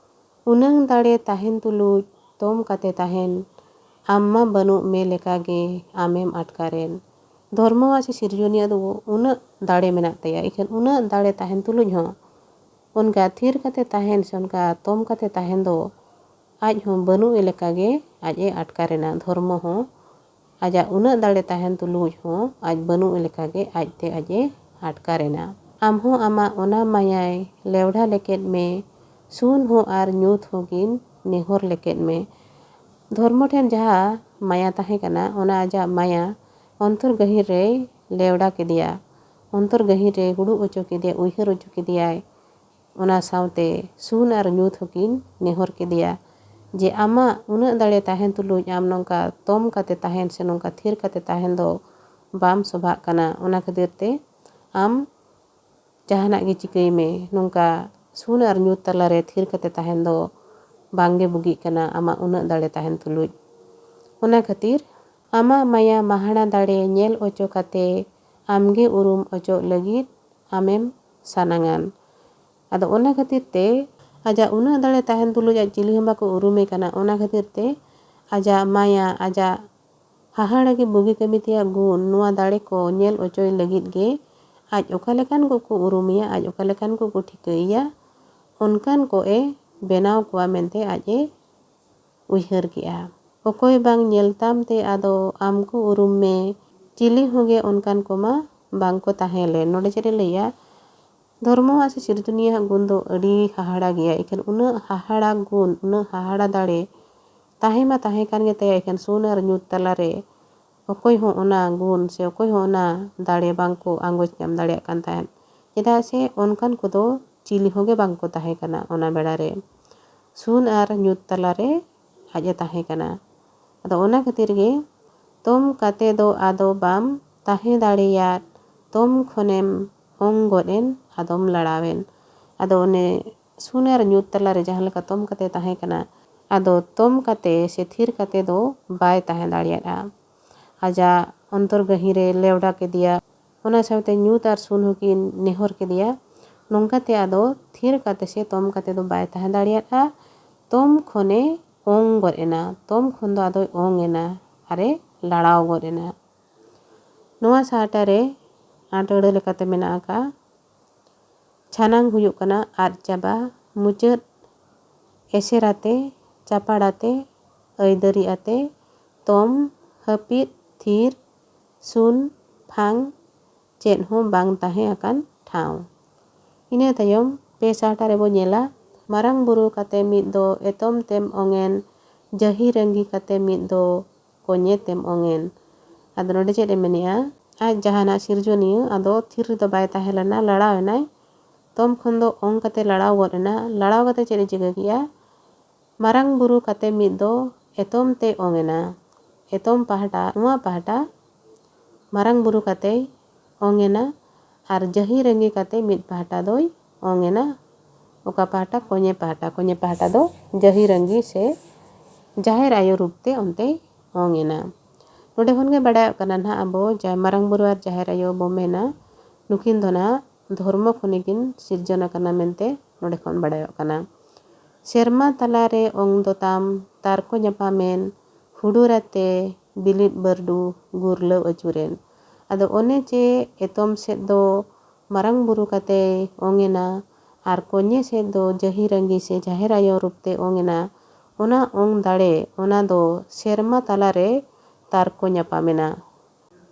ᱩᱱᱟᱹᱝ ᱫᱟᱲᱮ ᱛᱟᱦᱮᱱ ᱛᱩᱞᱩᱡ ᱛᱚᱢ ᱠᱟᱛᱮ ᱛᱟᱦᱮᱱ, ᱟᱢ ᱢᱟ ᱵᱟᱹᱱᱩᱜ ᱢᱮ ᱞᱮᱠᱟᱜᱮ ᱟᱢᱮᱢ ᱟᱴᱠᱟᱨᱮᱱ᱾ ᱫᱷᱚᱨᱢᱚᱣᱟᱜ ᱥᱮ ᱥᱤᱨᱡᱚᱱᱤᱭᱟᱹ ᱫᱚ ᱩᱱᱟᱹᱜ ᱫᱟᱲᱮ ᱢᱮᱱᱟᱜ ᱛᱟᱭᱟ, ᱤᱠᱷᱟᱹᱱ ᱩᱱᱟᱹᱜ ᱫᱟᱲᱮ ᱛᱟᱦᱮᱱ ᱛᱩᱞᱩᱡ ᱦᱚᱸ ᱚᱱᱠᱟ ᱛᱷᱤᱨ ᱠᱟᱛᱮ ᱛᱟᱦᱮᱱ ᱥᱮ ᱚᱱᱠᱟ ᱛᱚᱢ ᱠᱟᱛᱮ ᱛᱟᱦᱮᱱ ᱫᱚ ᱟᱡ ᱦᱚᱸ ᱵᱟᱹᱱᱩᱜ ᱮ ᱞᱮᱠᱟᱜᱮ ᱟᱡ ᱮ ᱟᱴᱠᱟᱨᱮᱱᱟ᱾ ᱫᱷᱚᱨᱢᱚ ᱦᱚᱸ ᱟᱡᱟᱜ ᱩᱱᱟᱹᱜ ᱫᱟᱲᱮ ᱛᱟᱦᱮᱱ ᱛᱩᱞᱩᱡ ᱦᱚᱸ ᱟᱡ ᱵᱟᱹᱱᱩᱜ ᱮ ᱞᱮᱠᱟᱜᱮ ᱟᱡᱛᱮ ᱟᱡ ᱮ ᱟᱴᱠᱟᱨᱮᱱᱟ᱾ ᱟᱢ ᱦᱚᱸ ᱟᱢᱟᱜ ᱚᱱᱟ ᱢᱟᱭᱟᱭ ᱞᱮᱣᱰᱷᱟ ᱞᱮᱠᱮᱫ ᱢᱮ, ᱥᱩᱱ ᱦᱚᱸ ᱟᱨ ᱧᱩᱛ ᱦᱚᱸ ᱠᱤᱱ ᱱᱮᱦᱚᱨ ᱞᱮᱠᱮᱫ ᱢᱮ᱾ ᱫᱷᱚᱨᱢᱚ ᱴᱷᱮᱱ ᱡᱟᱦᱟᱸ ᱢᱟᱭᱟ ᱛᱟᱦᱮᱸ ᱠᱟᱱᱟ, ᱚᱱᱟ ᱟᱡᱟᱜ ᱢᱟᱭᱟ ᱚᱱᱛᱚᱨ ᱜᱟᱹᱦᱤᱨ ᱨᱮᱭ ᱞᱮᱣᱰᱟ ᱠᱮᱫᱮᱭᱟ, ᱚᱱᱛᱚᱨ ᱜᱟᱹᱦᱤᱨ ᱨᱮ ᱦᱩᱲᱩ ᱚᱪᱚ ᱠᱮᱫᱮᱭᱟ, ᱩᱭᱦᱟᱹᱨ ᱚᱪᱚ ᱠᱮᱫᱮᱭᱟᱭ᱾ ᱚᱱᱟ ᱥᱟᱶᱛᱮ ᱥᱩᱱ ᱟᱨ ᱧᱩᱛ ᱦᱚᱸᱠᱤᱱ ᱱᱮᱦᱚᱨ ᱠᱮᱫᱮᱭᱟ ᱡᱮ, "ᱟᱢᱟᱜ ᱩᱱᱟᱹᱜ ᱫᱟᱲᱮ ᱛᱟᱦᱮᱱ ᱛᱩᱞᱩᱡ ᱟᱢ ᱱᱚᱝᱠᱟ ᱛᱚᱢ ᱠᱟᱛᱮ ᱛᱟᱦᱮᱱ ᱥᱮ ᱱᱚᱝᱠᱟ ᱛᱷᱤᱨ ᱠᱟᱛᱮ ᱛᱟᱦᱮᱱ ᱫᱚ ᱵᱟᱢ ᱥᱚᱵᱷᱟᱜ ᱠᱟᱱᱟ᱾ ᱚᱱᱟ ᱠᱷᱟᱹᱛᱤᱨ ᱛᱮ ᱟᱢ ᱡᱟᱦᱟᱱᱟᱜ ᱜᱮ ᱪᱤᱠᱟᱹᱭ ᱢᱮ, ᱱᱚᱝᱠᱟ ᱥᱩᱱ ᱟᱨ ᱧᱩᱛ ᱛᱟᱞᱟᱨᱮ ᱛᱷᱤᱨ ᱠᱟᱛᱮ ᱛᱟᱦᱮᱱ ᱫᱚ ᱵᱟᱝᱜᱮ ᱵᱩᱜᱤᱜ ᱠᱟᱱᱟ ᱟᱢᱟᱜ ᱩᱱᱟᱹᱜ ᱫᱟᱲᱮ ᱛᱟᱦᱮᱱ ᱛᱩᱞᱩᱡ᱾ ᱚᱱᱟ ᱠᱷᱟᱹᱛᱤᱨ ᱟᱢᱟᱜ ᱢᱟᱭᱟ ᱢᱟᱦᱟᱲᱟ ᱫᱟᱲᱮ ᱧᱮᱞ ᱚᱪᱚ ᱠᱟᱛᱮ ᱟᱢᱜᱮ ᱩᱨᱩᱢ ᱚᱪᱚᱜ ᱞᱟᱹᱜᱤᱫ ᱟᱢᱮᱢ ᱥᱟᱱᱟᱝᱟᱱ᱾" ᱟᱫᱚ ᱚᱱᱟ ᱠᱷᱟᱹᱛᱤᱨ ᱛᱮ ᱟᱡᱟᱜ ᱩᱱᱟᱹᱜ ᱫᱟᱲᱮ ᱛᱟᱦᱮᱱ ᱛᱩᱞᱩᱡ ᱟᱡ ᱪᱤᱞᱤ ᱦᱚᱸ ᱵᱟᱠᱚ ᱩᱨᱩᱢᱮ ᱠᱟᱱᱟ᱾ ᱚᱱᱟ ᱠᱷᱟᱹᱛᱤᱨ ᱛᱮ ᱟᱡᱟᱜ ᱢᱟᱭᱟ, ᱟᱡᱟᱜ ᱦᱟᱦᱟᱲᱟ ᱜᱮ ᱵᱩᱜᱤ ᱠᱟᱹᱢᱤ ᱛᱮᱭᱟᱜ ᱜᱩᱱ, ᱱᱚᱣᱟ ᱫᱟᱲᱮ ᱠᱚ ᱧᱮᱞ ᱚᱪᱚᱭ ᱞᱟᱹᱜᱤᱫ ᱜᱮ ᱟᱡ ᱚᱠᱟ ᱞᱮᱠᱟᱱ ᱠᱚᱠᱚ ᱩᱨᱩᱢᱮᱭᱟ, ᱟᱡ ᱚᱠᱟ ᱞᱮᱠᱟᱱ ᱠᱚᱠᱚ ᱴᱷᱤᱠᱟᱹᱭᱮᱭᱟ, ᱚᱱᱠᱟᱱ ᱠᱚ ᱮ ᱵᱮᱱᱟᱣ ᱠᱚᱣᱟ ᱢᱮᱱᱛᱮ ᱟᱡ ᱮ ᱩᱭᱦᱟᱹᱨ ᱠᱮᱜᱼᱟ᱾ "ᱚᱠᱚᱭ ᱵᱟᱝ ᱧᱮᱞ ᱛᱟᱢ ᱛᱮ ᱟᱫᱚ ᱟᱢ ᱠᱚ ᱩᱨᱩᱢ ᱢᱮ, ᱪᱤᱞᱤ ᱦᱚᱸᱜᱮ ᱚᱱᱠᱟᱱ ᱠᱚᱢᱟ ᱵᱟᱝ ᱠᱚ ᱛᱟᱦᱮᱸ ᱞᱮᱱ᱾" ᱱᱚᱰᱮ ᱪᱮᱫ ᱮ ᱞᱟᱹᱭᱟ? ᱫᱷᱚᱨᱢᱚᱣᱟᱜ ᱥᱮ ᱥᱤᱨᱡᱚᱱᱤᱭᱟᱹᱣᱟᱜ ᱜᱩᱱ ᱫᱚ ᱟᱹᱰᱤ ᱦᱟᱦᱟᱲᱟ ᱜᱮᱭᱟ᱾ ᱮᱠᱷᱟᱱ ᱩᱱᱟᱹᱜ ᱦᱟᱦᱟᱲᱟ ᱜᱩᱱ, ᱩᱱᱟᱹᱜ ᱦᱟᱦᱟᱲᱟ ᱫᱟᱲᱮ ᱛᱟᱦᱮᱸ ᱢᱟ ᱛᱟᱦᱮᱸ ᱠᱟᱱ ᱜᱮ ᱛᱟᱭᱟ, ᱮᱠᱷᱟᱱ ᱥᱩᱱ ᱟᱨ ᱧᱩᱛ ᱛᱟᱞᱟᱨᱮ ᱚᱠᱚᱭ ᱦᱚᱸ ᱚᱱᱟ ᱜᱩᱱ ᱥᱮ ᱚᱠᱚᱭ ᱦᱚᱸ ᱚᱱᱟ ᱫᱟᱲᱮ ᱵᱟᱝ ᱠᱚ ᱟᱸᱜᱚᱪ ᱧᱟᱢ ᱫᱟᱲᱮᱭᱟᱜ ᱠᱟᱱ ᱛᱟᱦᱮᱸᱫ᱾ ᱪᱮᱫᱟᱜ ᱥᱮ ᱚᱱᱠᱟᱱ ᱠᱚᱫᱚ ᱪᱤᱞᱤ ᱦᱚᱸ ᱜᱮ ᱵᱟᱝ ᱠᱚ ᱛᱟᱦᱮᱸ ᱠᱟᱱᱟ ᱚᱱᱟ ᱵᱮᱲᱟ ᱨᱮ᱾ ᱥᱩᱱ ᱟᱨ ᱧᱩᱛ ᱛᱟᱞᱟᱨᱮ ᱟᱡ ᱮ ᱛᱟᱦᱮᱸ ᱠᱟᱱᱟ᱾ ᱟᱫᱚ ᱚᱱᱟ ᱠᱷᱟᱹᱛᱤᱨ ᱜᱮ, "ᱛᱚᱢ ᱠᱟᱛᱮ ᱫᱚ ᱟᱫᱚ ᱵᱟᱢ ᱛᱟᱦᱮᱸ ᱫᱟᱲᱮᱭᱟᱫ, ᱛᱚᱢ ᱠᱷᱚᱱᱮᱢ ᱚᱝ ᱜᱚᱫ ᱮᱱ, ᱟᱫᱚᱢ ᱞᱟᱲᱟᱣᱮᱱ᱾" ᱟᱫᱚ ᱚᱱᱮ ᱥᱩᱱ ᱟᱨ ᱧᱩᱛ ᱛᱟᱞᱟᱨᱮ ᱡᱟᱦᱟᱸ ᱞᱮᱠᱟ ᱛᱚᱢ ᱠᱟᱛᱮ ᱛᱟᱦᱮᱸ ᱠᱟᱱᱟ, ᱟᱫᱚ ᱛᱚᱢ ᱠᱟᱛᱮ ᱥᱮ ᱛᱷᱤᱨ ᱠᱟᱛᱮ ᱫᱚ ᱵᱟᱭ ᱛᱟᱦᱮᱸ ᱫᱟᱲᱮᱭᱟᱫᱼᱟ᱾ ᱟᱡᱟᱜ ᱚᱱᱛᱚᱨ ᱜᱟᱹᱦᱤᱨᱮ ᱞᱮᱣᱰᱟ ᱠᱮᱫᱮᱭᱟ, ᱚᱱᱟ ᱥᱟᱶᱛᱮ ᱧᱩᱛ ᱟᱨ ᱥᱩᱱ ᱦᱚᱸᱠᱤᱱ ᱱᱮᱦᱚᱨ ᱠᱮᱫᱮᱭᱟ᱾ ᱱᱚᱝᱠᱟᱛᱮ ᱟᱫᱚ ᱛᱷᱤᱨ ᱠᱟᱛᱮ ᱥᱮ ᱛᱚᱢ ᱠᱟᱛᱮ ᱫᱚ ᱵᱟᱭ ᱛᱟᱦᱮᱸ ᱫᱟᱲᱮᱭᱟᱫᱼᱟ᱾ ᱛᱚᱢ ᱠᱷᱚᱱᱮ ᱚᱝ ᱜᱚᱫ ᱮᱱᱟ, ᱛᱚᱢ ᱠᱷᱚᱱ ᱫᱚ ᱟᱫᱚᱭ ᱚᱝ ᱮᱱᱟ ᱟᱨᱮ ᱞᱟᱲᱟᱣ ᱜᱚᱫ ᱮᱱᱟ᱾ ᱱᱚᱣᱟ ᱥᱟᱦᱴᱟ ᱨᱮ ᱟᱸᱴ ᱟᱹᱲᱟᱹ ᱞᱮᱠᱟᱛᱮ ᱢᱮᱱᱟᱜ ᱟᱠᱟᱫ ᱪᱷᱟᱱᱟᱝ ᱦᱩᱭᱩᱜ ᱠᱟᱱᱟ ᱟᱫ ᱪᱟᱵᱟ, ᱢᱩᱪᱟᱹᱫ ᱮᱥᱮᱨ ᱟᱛᱮ, ᱪᱟᱯᱟᱲ ᱟᱛᱮ, ᱟᱹᱭᱫᱟᱹᱨᱤ ᱟᱛᱮ, ᱛᱚᱢ, ᱦᱟᱹᱯᱤᱫ, ᱛᱷᱤᱨ, ᱥᱩᱱ, ᱯᱷᱟᱝ, ᱪᱮᱫ ᱦᱚᱸ ᱵᱟᱝ ᱛᱟᱦᱮᱸ ᱟᱠᱟᱱ ᱴᱷᱟᱶ᱾ ᱤᱱᱟᱹ ᱛᱟᱭᱚᱢ ᱯᱮ ᱥᱟᱦᱴᱟ ᱨᱮᱵᱚ ᱧᱮᱞᱟ, ᱢᱟᱨᱟᱝ ᱵᱩᱨᱩ ᱠᱟᱛᱮ ᱢᱤᱫ ᱫᱚ ᱮᱛᱚᱢ ᱛᱮᱢ ᱚᱝᱮᱱ, ᱡᱟᱹᱦᱤ ᱨᱟᱹᱝᱜᱤ ᱠᱟᱛᱮ ᱢᱤᱫ ᱫᱚ ᱠᱚᱧᱮ ᱛᱮᱢ ᱚᱝᱮᱱ᱾ ᱟᱫᱚ ᱱᱚᱰᱮ ᱪᱮᱫ ᱮ ᱢᱮᱱᱮᱜᱼᱟ? ᱟᱡ ᱡᱟᱦᱟᱱᱟᱜ ᱥᱤᱨᱡᱚᱱᱤᱭᱟᱹ ᱟᱫᱚ ᱛᱷᱤᱨ ᱨᱮᱫᱚ ᱵᱟᱭ ᱛᱟᱦᱮᱸ ᱞᱮᱱᱟ, ᱞᱟᱲᱟᱣ ᱮᱱᱟᱭ᱾ ᱛᱚᱢ ᱠᱷᱚᱱ ᱫᱚ ᱚᱝ ᱠᱟᱛᱮ ᱞᱟᱲᱟᱣ ᱜᱚᱫ ᱮᱱᱟ᱾ ᱞᱟᱲᱟᱣ ᱠᱟᱛᱮ ᱪᱮᱫ ᱮ ᱪᱤᱠᱟᱹ ᱠᱮᱜᱼᱟ? ᱢᱟᱨᱟᱝ ᱵᱩᱨᱩ ᱠᱟᱛᱮ ᱢᱤᱫ ᱫᱚ ᱮᱛᱚᱢ ᱛᱮ ᱚᱝ ᱮᱱᱟ᱾ ᱮᱛᱚᱢ ᱯᱟᱦᱴᱟ, ᱱᱚᱣᱟ ᱯᱟᱦᱴᱟ ᱢᱟᱨᱟᱝ ᱵᱩᱨᱩ ᱠᱟᱛᱮᱭ ᱚᱝ ᱮᱱᱟ ᱟᱨ ᱡᱟᱹᱦᱤ ᱨᱟᱹᱝᱜᱤ ᱠᱟᱛᱮ ᱢᱤᱫ ᱯᱟᱦᱴᱟ ᱫᱚᱭ ᱚᱝ ᱮᱱᱟ᱾ ᱚᱠᱟ ᱯᱟᱦᱴᱟ? ᱠᱚᱧᱮ ᱯᱟᱦᱴᱟ᱾ ᱠᱚᱧᱮ ᱯᱟᱦᱴᱟ ᱫᱚ ᱡᱟᱹᱦᱤ ᱨᱟᱹᱝᱜᱤ ᱥᱮ ᱡᱟᱦᱮᱨ ᱟᱭᱳ ᱨᱩᱯ ᱛᱮ ᱚᱱᱛᱮᱭ ᱚᱝ ᱮᱱᱟ᱾ ᱱᱚᱰᱮ ᱠᱷᱚᱱ ᱜᱮ ᱵᱟᱰᱟᱭᱚᱜ ᱠᱟᱱᱟ ᱱᱟᱦᱟᱜ, ᱟᱵᱚ ᱡᱟᱦᱟᱸᱭ ᱢᱟᱨᱟᱝ ᱵᱩᱨᱩ ᱟᱨ ᱡᱟᱦᱮᱨ ᱟᱭᱳ ᱵᱚ ᱢᱮᱱᱟ, ᱱᱩᱠᱤᱱ ᱫᱚ ᱱᱟᱦᱟᱜ ᱫᱷᱚᱨᱢᱚ ᱠᱷᱚᱱ ᱜᱮᱠᱤᱱ ᱥᱤᱨᱡᱚᱱ ᱟᱠᱟᱱᱟ ᱢᱮᱱᱛᱮ ᱱᱚᱰᱮ ᱠᱷᱚᱱ ᱵᱟᱰᱟᱭᱚᱜ ᱠᱟᱱᱟ᱾ ᱥᱮᱨᱢᱟ ᱛᱟᱞᱟᱨᱮ ᱚᱝ ᱫᱚ ᱛᱟᱢ ᱛᱟᱨᱠᱚ ᱧᱟᱯᱟᱢᱮᱱ, ᱦᱩᱰᱩᱨ ᱟᱛᱮ ᱵᱤᱞᱤᱫ ᱵᱟᱹᱨᱰᱩ ᱜᱩᱨᱞᱟᱹᱣ ᱟᱹᱪᱩᱨᱮᱱ᱾ ᱟᱫᱚ ᱚᱱᱮ ᱡᱮ ᱮᱛᱚᱢ ᱥᱮᱫ ᱫᱚ ᱢᱟᱨᱟᱝ ᱵᱩᱨᱩ ᱠᱟᱛᱮᱭ ᱚᱝ ᱮᱱᱟ ᱟᱨ ᱠᱚᱧᱮ ᱥᱮᱫ ᱫᱚ ᱡᱟᱹᱦᱤ ᱨᱟᱹᱝᱜᱤ ᱥᱮ ᱡᱟᱦᱮᱨ ᱟᱭᱳ ᱨᱩᱯ ᱛᱮ ᱚᱝ ᱮᱱᱟ, ᱚᱱᱟ ᱚᱝ ᱫᱟᱲᱮ, ᱚᱱᱟ ᱫᱚ ᱥᱮᱨᱢᱟ ᱛᱟᱞᱟᱨᱮ ᱛᱟᱨᱠᱚ ᱧᱟᱯᱟᱢᱮᱱᱟ᱾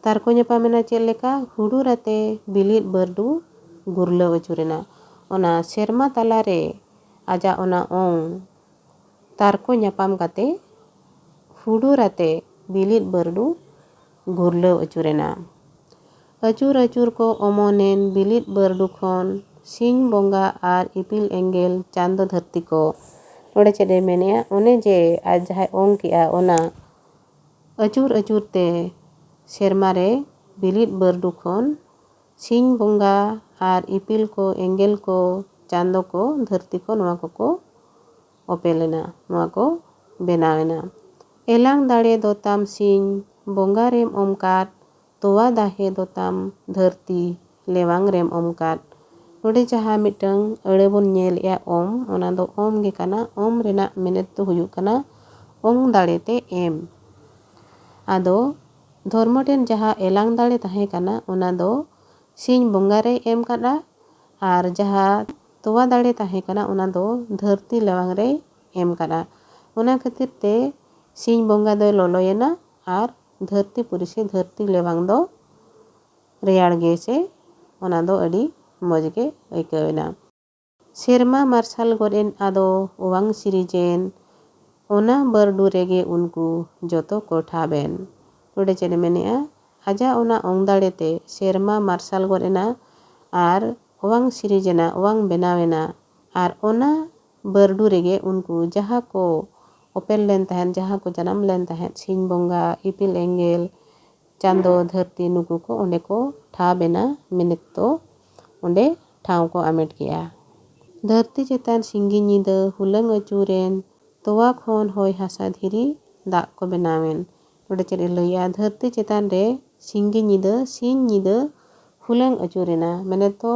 ᱛᱟᱨᱠᱚ ᱧᱟᱯᱟᱢᱮᱱᱟ ᱪᱮᱫ ᱞᱮᱠᱟ? ᱦᱩᱰᱩᱨ ᱟᱛᱮ ᱵᱤᱞᱤᱫ ᱵᱟᱹᱨᱰᱩ ᱜᱩᱨᱞᱟᱹᱣ ᱟᱹᱪᱩᱨᱮᱱᱟ᱾ ᱚᱱᱟ ᱥᱮᱨᱢᱟ ᱛᱟᱞᱟᱨᱮ ᱟᱡᱟᱜ ᱚᱱᱟ ᱚᱝ ᱛᱟᱨᱠᱚ ᱧᱟᱯᱟᱢ ᱠᱟᱛᱮ ᱦᱩᱰᱩᱨ ᱟᱛᱮ ᱵᱤᱞᱤᱫ ᱵᱟᱹᱨᱰᱩ ᱜᱩᱨᱞᱟᱹᱣ ᱟᱹᱪᱩᱨᱮᱱᱟ᱾ ᱟᱹᱪᱩᱨ ᱟᱹᱪᱩᱨ ᱠᱚ ᱚᱢᱚᱱᱮᱱ ᱵᱤᱞᱤᱫ ᱵᱟᱹᱨᱰᱩ ᱠᱷᱚᱱ ᱥᱤᱧ ᱵᱚᱸᱜᱟ ᱟᱨ ᱤᱯᱤᱞ ᱮᱸᱜᱮᱞ ᱪᱟᱸᱫᱚ ᱫᱷᱟᱹᱨᱛᱤ ᱠᱚ᱾ ᱱᱚᱰᱮ ᱪᱮᱫ ᱮ ᱢᱮᱱᱮᱜᱼᱟ? ᱚᱱᱮ ᱡᱮ ᱟᱡ ᱡᱟᱦᱟᱸᱭ ᱚᱝ ᱠᱮᱜᱼᱟ, ᱚᱱᱟ ᱟᱹᱪᱩᱨ ᱟᱹᱪᱩᱨ ᱛᱮ ᱥᱮᱨᱢᱟ ᱨᱮ ᱵᱤᱞᱤᱫ ᱵᱟᱹᱨᱰᱩ ᱠᱷᱚᱱ ᱥᱤᱧ ᱵᱚᱸᱜᱟ ᱟᱨ ᱤᱯᱤᱞ ᱠᱚ, ᱮᱸᱜᱮᱞ ᱠᱚ, ᱪᱟᱸᱫᱚ ᱠᱚ, ᱫᱷᱟᱹᱨᱛᱤ ᱠᱚ, ᱱᱚᱣᱟ ᱠᱚᱠᱚ ᱚᱯᱮᱞ ᱮᱱᱟ, ᱱᱚᱣᱟ ᱠᱚ ᱵᱮᱱᱟᱣ ᱮᱱᱟ᱾ ᱮᱞᱟᱝ ᱫᱟᱲᱮ ᱫᱚ ᱛᱟᱢ ᱥᱤᱧ ᱵᱚᱸᱜᱟ ᱨᱮᱢ ᱚᱢ ᱠᱟᱫ, ᱛᱚᱣᱟ ᱫᱟᱦᱮ ᱫᱚ ᱛᱟᱢ ᱫᱷᱟᱹᱨᱛᱤ ᱞᱮᱣᱟᱝ ᱨᱮᱢ ᱚᱢ ᱠᱟᱫ᱾ ᱱᱚᱰᱮ ᱡᱟᱦᱟᱸ ᱢᱤᱫᱴᱟᱝ ᱟᱹᱲᱟᱹ ᱵᱚᱱ ᱧᱮᱞᱮᱜᱼᱟ ᱚᱢ, ᱚᱱᱟ ᱫᱚ ᱚᱢ ᱜᱮ ᱠᱟᱱᱟ᱾ ᱚᱢ ᱨᱮᱱᱟᱜ ᱢᱮᱱᱮᱛ ᱫᱚ ᱦᱩᱭᱩᱜ ᱠᱟᱱᱟ ᱚᱝ ᱫᱟᱲᱮ ᱛᱮ ᱮᱢ᱾ ᱟᱫᱚ ᱫᱷᱚᱨᱢᱚ ᱴᱷᱮᱱ ᱡᱟᱦᱟᱸ ᱮᱞᱟᱝ ᱫᱟᱲᱮ ᱛᱟᱦᱮᱸ ᱠᱟᱱᱟ, ᱚᱱᱟ ᱫᱚ ᱥᱤᱧ ᱵᱚᱸᱜᱟ ᱨᱮᱭ ᱮᱢ ᱠᱟᱫᱼᱟ, ᱟᱨ ᱡᱟᱦᱟᱸ ᱛᱚᱣᱟ ᱫᱟᱲᱮ ᱛᱟᱦᱮᱸ ᱠᱟᱱᱟ, ᱚᱱᱟ ᱫᱚ ᱫᱷᱟᱹᱨᱛᱤ ᱞᱮᱣᱟᱝ ᱨᱮᱭ ᱮᱢ ᱠᱟᱫᱼᱟ᱾ ᱚᱱᱟ ᱠᱷᱟᱹᱛᱤᱨ ᱛᱮ ᱥᱤᱧ ᱵᱚᱸᱜᱟ ᱫᱚᱭ ᱞᱚᱞᱚᱭᱮᱱᱟ ᱟᱨ ᱫᱷᱟᱹᱨᱛᱤ ᱯᱩᱨᱤ ᱥᱮ ᱫᱷᱟᱹᱨᱛᱤ ᱞᱮᱣᱟᱝ ᱫᱚ ᱨᱮᱭᱟᱲ ᱜᱮ ᱥᱮ ᱚᱱᱟ ᱫᱚ ᱟᱹᱰᱤ ᱢᱚᱡᱽ ᱜᱮ ᱟᱹᱭᱠᱟᱹᱣ ᱮᱱᱟ᱾ ᱥᱮᱨᱢᱟ ᱢᱟᱨᱥᱟᱞ ᱜᱚᱫ ᱮᱱ ᱟᱫᱚ ᱚᱣᱟᱝ ᱥᱤᱨᱤᱡᱮᱱ, ᱚᱱᱟ ᱵᱟᱹᱨᱰᱩ ᱨᱮᱜᱮ ᱩᱱᱠᱩ ᱡᱚᱛᱚ ᱠᱚ ᱴᱷᱟᱵ ᱮᱱ᱾ ᱱᱚᱰᱮ ᱪᱮᱫ ᱮ ᱢᱮᱱᱮᱜᱼᱟ? ᱟᱡᱟᱜ ᱚᱱᱟ ᱚᱝ ᱫᱟᱲᱮ ᱛᱮ ᱥᱮᱨᱢᱟ ᱢᱟᱨᱥᱟᱞ ᱜᱚᱫ ᱮᱱᱟ ᱟᱨ ᱚᱣᱟᱝ ᱥᱤᱨᱤᱡᱽ ᱮᱱᱟ, ᱚᱣᱟᱝ ᱵᱮᱱᱟᱣ ᱮᱱᱟ᱾ ᱟᱨ ᱚᱱᱟ ᱵᱟᱹᱨᱰᱩ ᱨᱮᱜᱮ ᱩᱱᱠᱩ ᱡᱟᱦᱟᱸ ᱠᱚ ᱚᱯᱮᱞ ᱞᱮᱱ ᱛᱟᱦᱮᱸᱫ, ᱡᱟᱦᱟᱸ ᱠᱚ ᱡᱟᱱᱟᱢ ᱞᱮᱱ ᱛᱟᱦᱮᱸᱫ, ᱥᱤᱧ ᱵᱚᱸᱜᱟ, ᱤᱯᱤᱞ ᱮᱸᱜᱮᱞ, ᱪᱟᱸᱫᱚ, ᱫᱷᱟᱹᱨᱛᱤ, ᱱᱩᱠᱩ ᱠᱚ ᱚᱸᱰᱮ ᱠᱚ ᱴᱷᱟᱵ ᱮᱱᱟ, ᱢᱮᱱᱮᱛ ᱫᱚ ᱚᱸᱰᱮ ᱴᱷᱟᱶ ᱠᱚ ᱟᱢᱮᱴ ᱠᱮᱜᱼᱟ᱾ ᱫᱷᱟᱹᱨᱛᱤ ᱪᱮᱛᱟᱱ ᱥᱤᱸᱜᱤ ᱧᱤᱫᱟᱹ ᱦᱩᱞᱟᱹᱝ ᱟᱹᱪᱩᱨᱮᱱ, ᱛᱚᱣᱟ ᱠᱷᱚᱱ ᱦᱚᱭ ᱦᱟᱥᱟ ᱫᱷᱤᱨᱤ ᱫᱟᱜ ᱠᱚ ᱵᱮᱱᱟᱣᱮᱱ᱾ ᱱᱚᱰᱮ ᱪᱮᱫ ᱮ ᱞᱟᱹᱭᱮᱜᱼᱟ? ᱫᱷᱟᱹᱨᱛᱤ ᱪᱮᱛᱟᱱ ᱨᱮ ᱥᱤᱸᱜᱤ ᱧᱤᱫᱟᱹ, ᱥᱤᱧ ᱧᱤᱫᱟᱹ ᱦᱩᱞᱟᱹᱝ ᱟᱹᱪᱩᱨᱮᱱᱟ, ᱢᱮᱱᱮᱛ ᱫᱚ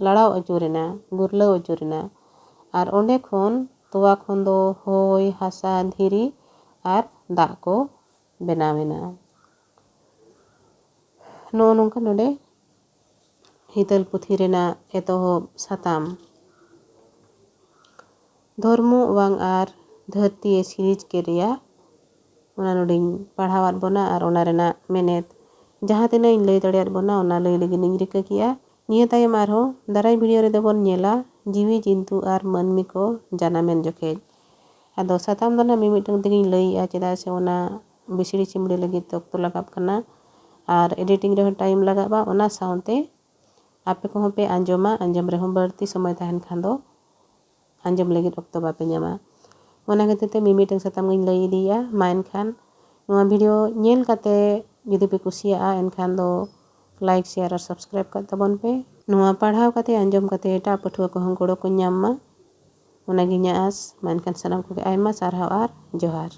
ᱞᱟᱲᱟᱣ ᱟᱹᱪᱩᱨᱮᱱᱟ, ᱜᱩᱨᱞᱟᱹᱣ ᱟᱹᱪᱩᱨᱮᱱᱟ᱾ ᱟᱨ ᱚᱸᱰᱮ ᱠᱷᱚᱱ, ᱛᱚᱣᱟ ᱠᱷᱚᱱ ᱫᱚ ᱦᱚᱭ, ᱦᱟᱥᱟ, ᱫᱷᱤᱨᱤ ᱟᱨ ᱫᱟᱜ ᱠᱚ ᱵᱮᱱᱟᱣᱮᱱᱟ᱾ ᱱᱚᱜᱼᱚ ᱱᱚᱝᱠᱟ ᱱᱚᱰᱮ ᱦᱤᱛᱟᱹᱞ ᱯᱩᱛᱷᱤ ᱨᱮᱱᱟᱜ ᱮᱛᱚᱦᱚᱵ ᱥᱟᱛᱟᱢ᱾ ᱫᱷᱚᱨᱢᱚ ᱚᱣᱟᱝ ᱟᱨ ᱫᱷᱟᱹᱨᱛᱤ ᱮ ᱥᱤᱨᱤᱡᱽ ᱠᱮᱫ ᱨᱮᱭᱟ, ᱚᱱᱟ ᱱᱚᱰᱮᱧ ᱯᱟᱲᱦᱟᱣᱟᱫ ᱵᱚᱱᱟ ᱟᱨ ᱚᱱᱟ ᱨᱮᱱᱟᱜ ᱢᱮᱱᱮᱛ ᱡᱟᱦᱟᱸ ᱛᱤᱱᱟᱹᱜ ᱤᱧ ᱞᱟᱹᱭ ᱫᱟᱲᱮᱭᱟᱫ ᱵᱚᱱᱟ, ᱚᱱᱟ ᱞᱟᱹᱭ ᱞᱟᱹᱜᱤᱫ ᱤᱧ ᱨᱤᱠᱟᱹ ᱠᱮᱜᱼᱟ᱾ ᱱᱤᱭᱟᱹ ᱛᱟᱭᱚᱢ ᱟᱨᱦᱚᱸ ᱫᱟᱨᱟᱭ ᱵᱷᱤᱰᱤᱭᱳ ᱨᱮᱫᱚ ᱵᱚᱱ ᱧᱮᱞᱟ ᱡᱤᱣᱤ ᱡᱤᱱᱛᱩ ᱟᱨ ᱢᱟᱹᱱᱢᱤ ᱠᱚ ᱡᱟᱱᱟᱢᱮᱱ ᱡᱚᱠᱷᱮᱡ᱾ ᱟᱫᱚ ᱥᱟᱛᱟᱢ ᱫᱚ ᱱᱟᱦᱟᱜ ᱢᱤᱢᱤᱫᱴᱟᱝ ᱛᱮᱜᱮᱧ ᱞᱟᱹᱭᱮᱜᱼᱟ, ᱪᱮᱫᱟᱜ ᱥᱮ ᱚᱱᱟ ᱵᱤᱥᱲᱤ ᱪᱤᱢᱲᱤ ᱞᱟᱹᱜᱤᱫ ᱛᱮ ᱚᱠᱛᱚ ᱞᱟᱜᱟᱜ ᱠᱟᱱᱟ᱾ ᱟᱨ ᱮᱰᱤᱴᱤᱝ ᱨᱮᱦᱚᱸ ᱴᱟᱭᱤᱢ ᱞᱟᱜᱟᱜᱼᱟ᱾ ᱚᱱᱟ ᱥᱟᱶᱛᱮ ᱟᱯᱮ ᱠᱚᱦᱚᱸ ᱯᱮ ᱟᱸᱡᱚᱢᱟ, ᱟᱸᱡᱚᱢ ᱨᱮᱦᱚᱸ ᱵᱟᱹᱲᱛᱤ ᱥᱚᱢᱚᱭ ᱛᱟᱦᱮᱱ ᱠᱷᱟᱱ ᱫᱚ ᱟᱸᱡᱚᱢ ᱞᱟᱹᱜᱤᱫ ᱚᱠᱛᱚ ᱵᱟᱯᱮ ᱧᱟᱢᱟ᱾ ᱚᱱᱟ ᱠᱷᱟᱹᱛᱤᱨ ᱛᱮ ᱢᱤᱢᱤᱫᱴᱟᱝ ᱥᱟᱛᱟᱢ ᱜᱤᱧ ᱞᱟᱹᱭ ᱤᱫᱤᱭᱟ᱾ ᱢᱟ ᱮᱱᱠᱷᱟᱱ ᱱᱚᱣᱟ ᱵᱷᱤᱰᱤᱭᱳ ᱧᱮᱞ ᱠᱟᱛᱮ ᱡᱩᱫᱤ ᱯᱮ ᱠᱩᱥᱤᱭᱟᱜᱼᱟ, ᱮᱱᱠᱷᱟᱱ ᱫᱚ ᱞᱟᱭᱤᱠ, ᱥᱮᱭᱟᱨ ᱟᱨ ᱥᱟᱵᱥᱠᱨᱟᱭᱤᱵ ᱠᱟᱜ ᱛᱟᱵᱚᱱ ᱯᱮ᱾ ᱱᱚᱣᱟ ᱯᱟᱲᱦᱟᱣ ᱠᱟᱛᱮ, ᱟᱸᱡᱚᱢ ᱠᱟᱛᱮ ᱮᱴᱟᱜ ᱯᱟᱹᱴᱷᱩᱣᱟᱹ ᱠᱚᱦᱚᱸ ᱜᱚᱲᱚ ᱠᱚ ᱧᱟᱢ ᱢᱟ, ᱚᱱᱟᱜᱮ ᱤᱧᱟᱹᱜ ᱟᱸᱥ᱾ ᱢᱟ ᱮᱱᱠᱷᱟᱱ ᱥᱟᱱᱟᱢ ᱠᱚᱜᱮ ᱟᱭᱢᱟ ᱥᱟᱨᱦᱟᱣ ᱟᱨ ᱡᱚᱦᱟᱨ᱾